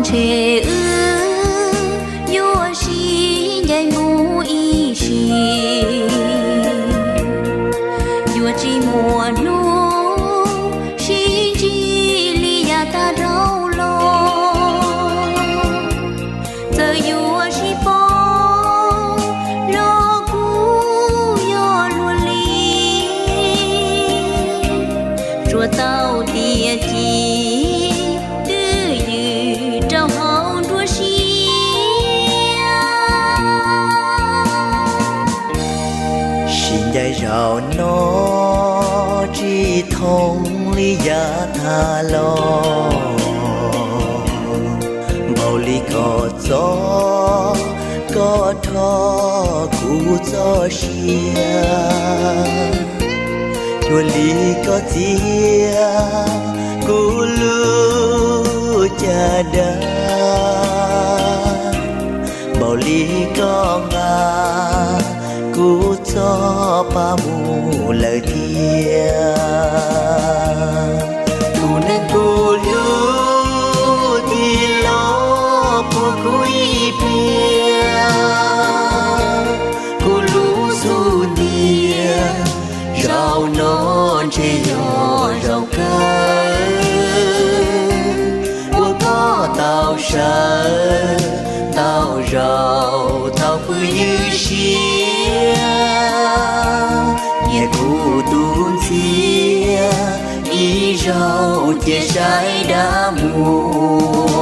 Ces wb yuav sib ncaim mus ib sim, yuav tsis muaj hnub sib ntsib li yav tag dhau los. Txawm yuav sib paub los kuj yog luag li, tsuas tau tiam cis twj ywm rau hauv nruab siab. Sib ncaim zaum no tsis thooj li yav tag los, npaum li koj txoj koj rho kuv txoj sia, cuag li koj txiav kuv lub caj dab, npaum li koj nqa kuv txoj pa mus lawm thiab. Tus neeg kuv hlub tig los puag kuv ib pliag, kuv lub xub ntiag zaum no ntshe yog zaum kawg uas koj tau sawv, tau zaum tau pw ywj siab, nyiam kuv tus ntxhiab ib zaug cia saib dab muag.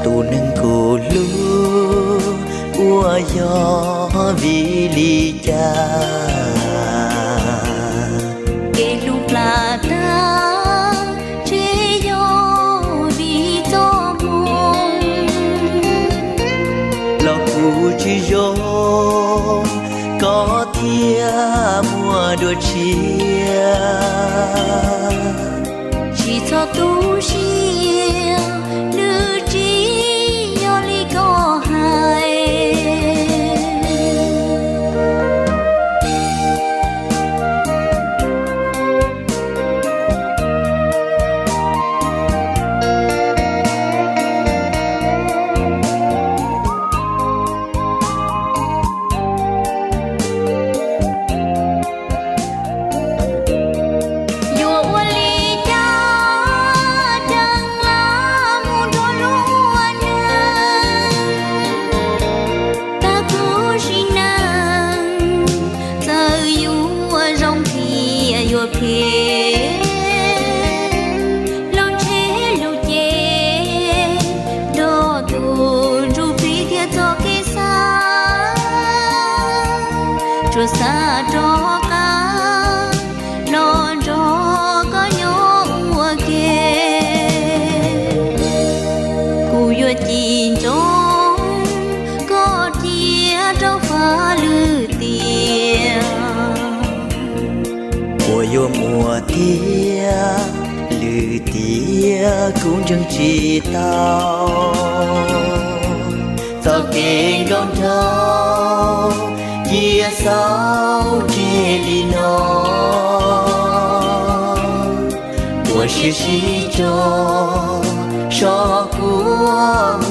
Tus neeg kuv hlub puas yog vim li cas? Kev hlub plam tag ntshe yog vim txoj hmoo los kuv tsis zoo, koj thiaj muaj dua tshiab. Tsis txhob tu siab, nws tsis yog li koj hais. Yuav ua li cas ceev los mus nrog luag neeg, tag kuv sim neej txawm yuav zoo thiab yuav phem, los ntshe lus ces nrog tus ntsuj plig thiab txoj kev xav, tsuas xav rov qab los nrog koj nyob ua ke. Kuv yuav cim ntsoov koj cia rau fab lwm tiam. Uas yuav muaj tiag lwm tiam kuv ntseeg tsis tau, txoj kev nkauj nraug cia xaus ntseg li no. Ua siab sib tso, so kuv